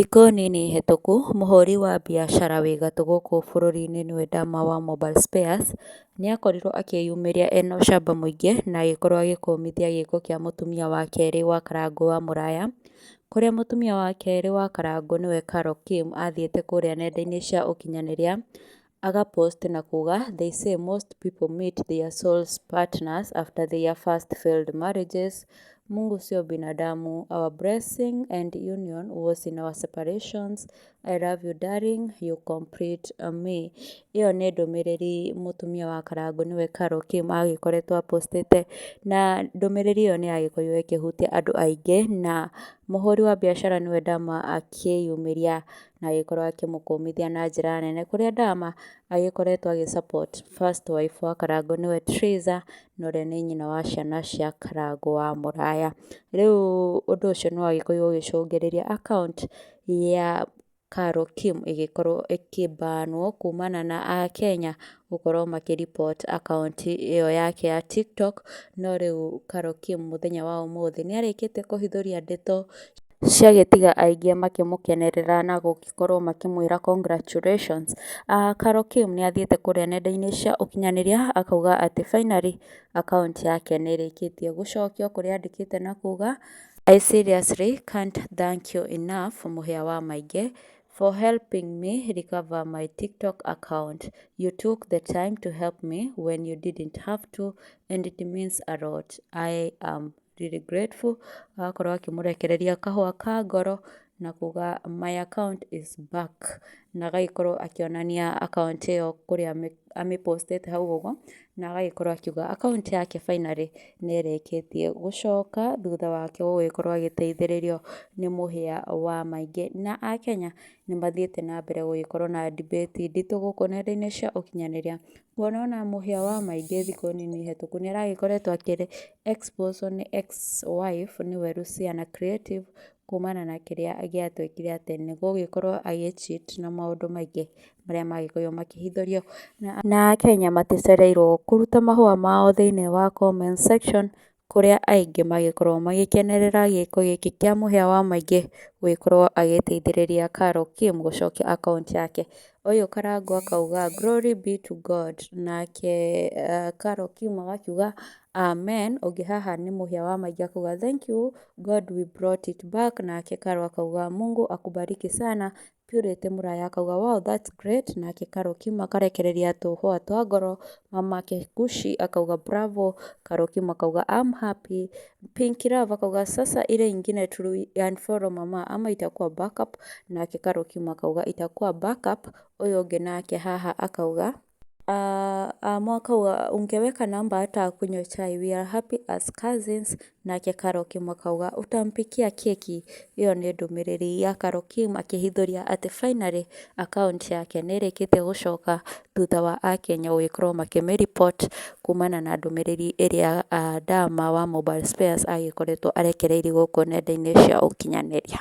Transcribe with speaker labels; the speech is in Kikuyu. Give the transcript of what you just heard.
Speaker 1: Thikũ nini hĩtũku, mũhũri wa biacara wĩ gatũ gũkũ bũrũri-inĩ nĩwe Dama wa Mobile Spares, nĩ akorirwo akĩyumĩria ena ũcamba mũingĩ na agĩkorwo agĩkũmithia gĩko kĩa mũtumia wa kerĩ wa Karangũ wa Mũraya, kũrĩa mũtumia wa kerĩ wa Karangũ nĩwe Carol Kim athiĩte kũrĩa nenda-inĩ cia ũkinyanĩria, aga post na kuga, "They say most people meet their soul partners after their first failed marriages. Mungu sio binadamu. Our blessing and union was in our separations. I love you darling, you complete me." Ĩyo nĩ ndũmĩrĩri mũtumia wa Karangũ nĩwe Carol Kim agĩkoretwo apostĩte, na ndũmĩrĩri ĩyo nĩ yagĩkorirwo ĩkĩhutia andũ aingĩ, na mũhũri wa biacara nĩwe Dama akĩyumĩria na agĩkorwo akĩmũkũmithia na njĩra nene, kũrĩa Dama agĩkoretwo agĩ support first wife wa Karangũ nĩwe Triza, na ũrĩa nĩ nyina wa ciana cia Karangũ wa Mũraya. Rĩu ũndũ ũcio nĩ wagĩkorirwo ũgĩcũngĩrĩria account ya Carol Kim ĩgĩkorwo ĩkĩbanwo kumana na akenya gũkorwo makĩ report account ĩyo yake ya TikTok. No rĩu Carol Kim mũthenya wa ũmũthĩ nĩ arĩkĩtie kũhithũria ndeto ciagĩtiga aingĩ makĩmũkenerera na gũgĩkorwo makĩmwĩra congratulations. Carol Kim nĩ athiĩte kũrĩa nenda-inĩ cia ũkinyanĩria akauga atĩ finally account yake nĩ ĩrĩkĩtie gũcokio, kũrĩa andĩkĩte na kuga, "I seriously can't thank you enough mũhĩa wa maingĩ for helping me recover my TikTok account. You took the time to help me when you didn't have to, and it means a lot. I am really grateful." Agakorwo akĩmũrekereria kahũa ka ngoro na kuga, "My account is back," na agagĩkorwo akĩonania account ĩyo kũrĩa amĩpostĩte hau ũguo, na agagĩkorwo akiuga account yake finally nĩ ĩrĩkĩtie gũcoka thutha wake gũgĩkorwo agĩteithĩrĩrio nĩ mũhĩa wa maingĩ. Na akenya nĩ mathiĩte na mbere gũgĩkorwo na debate nditũ gũkũ nenda-inĩ cia ũkinyanĩria, kuona ona mũhĩa wa maingĩ thikũ nini hĩtũku nĩ aragĩkoretwo akĩ expose nĩ ex wife nĩwe Luciana Creative, kumana na kĩrĩa gĩatuĩkire atĩ nĩ gũgĩkorwo agĩ cheat na maũndũ maingĩ marĩa magĩkorirwo makĩhithũrio. Na akenya maticereirwo kũruta mahũa mao thĩiniĩ wa comment section, kũrĩa aingĩ magĩkorwo magĩkenerera gĩko gĩkĩ kĩa mũhĩa wa maingĩ gũgĩkorwo agĩteithĩrĩria Carol Kim gũcokia account yake. Ũyũ Karangũ akauga, "Glory be to God," nake Carol Kim agakiuga, "Amen." Ũngĩ haha nĩ mũhĩa wa maingĩ akauga, "Thank you God, we brought it back," nake Carol akauga, "Mungu akubariki sana." Purity Mũraya akauga, "Wow, that's great," nake Carol Kim akarekereria tũhũa twa ngoro. Mamake Kushi akauga, "Bravo." Carol Kim akauga, "I'm happy." Pinky Love akauga, "Sasa ile ingine tuli unfollow mama ama itakuwa backup?" Nake Carol Kim akauga, "Itakuwa backup." Ũyũ ũngĩ nake haha akauga, Amo akauga, "Ungeweka namba hata akunywe chai, we are happy as cousins." Nake Carol Kim akauga, "Utampikia keki." Ĩyo nĩ ndũmĩrĩri ya Carol Kim akĩhithũria atĩ finally account yake nĩ ĩrĩkĩtie gũcoka thutha wa akenya gũgĩkorwo makĩmĩ kumana na ndũmĩrĩri ĩrĩa Dama wa Mobile Spares agĩkoretwo arekereirie gũkũ nenda-inĩ cia ũkinyanĩria.